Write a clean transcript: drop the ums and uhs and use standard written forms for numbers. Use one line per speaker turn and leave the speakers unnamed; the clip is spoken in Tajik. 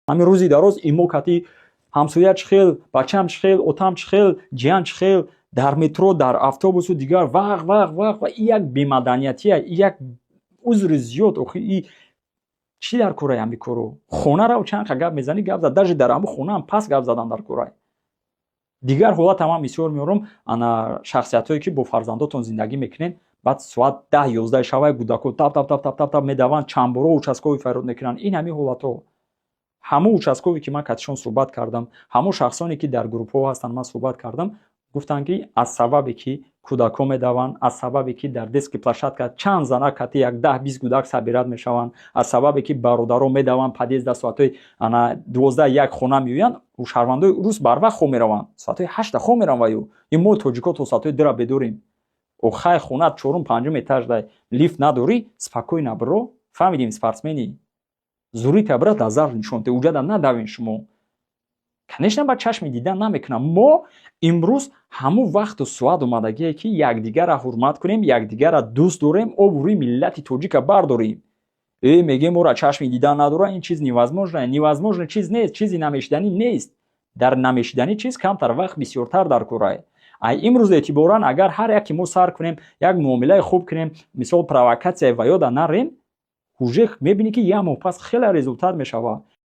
Ҳамин рӯзи дароз имо кати ҳамсоя чӣ хел, бачам чӣ хел, отам чӣ хел, ҷиян чӣ хел, дар метро, дар автобусу дигар вақ, вақ, вақ. Ва и як бемаданиятия, и як узри зиёд. Охи, и чӣ дар корай ҳами коро? Хона рав, чанд қа гап мезанӣ, гап зад. Даже дар ҳамун хонаам пас гап задан дар корай. Дигар ҳолат ҳама бисёр меорам. Ана шахсиятҳое, ки бо фарзандотон зиндагӣ мекунед, баъд соат 10, 11 шавай, кӯдако тап, тап, тап, тап, тап, тап медаванд, чандборо участковый фарёд мекунанд. Ин ҳамин ҳолатҳо, ҳамон участковый, ки ман катишон суҳбат кардам, ҳамон шахсоне, ки дар группҳо ҳастанд, ман суҳбат кардам, гуфтанд, ки аз сабабе ки кӯдакҳо медаванд, аз сабабе ки дар детский площадка чанд зана кати як 10, 20 кӯдак собирать мешаванд, аз сабабе ки бародаро медаванд, подъезда соатҳои ана 12, 1 хона меоянд. Шаҳрвандои рус барвақт хоб мераванд, соатҳои 8-та хоб мераванд. Ваю ин мо, тоҷикҳо, то соатҳои 2-ра бедорем. Охай, хонат чорум, панҷум этажда, лифт надорӣ, спокойно биро. Фаҳмидем, спортсмени зурита бира, назар нишон те, уҷада надавен. Шумо, конечно, ба чашми дидан намекунам. Мо имрӯз ҳамун вақту соат омадагие, ки якдигарра ҳурмат кунем, якдигарра дӯст дорем, обрӯи миллати тоҷика бардорем. Мегем, ора чашми дидан надора, ин чиз невозможно. Невозможно чиз нест, чизи намешиданӣ нест. Дар намешиданӣ чиз камтар вақт бисёртар дар корай. Ай имрӯз эътиборан, агар ҳар яке мо сар кунем, як муомилаи хуб кунем, мисол, провокатсия ва ёда нарем, уже мебинӣ, ки як моҳ пас хеле результат мешавад.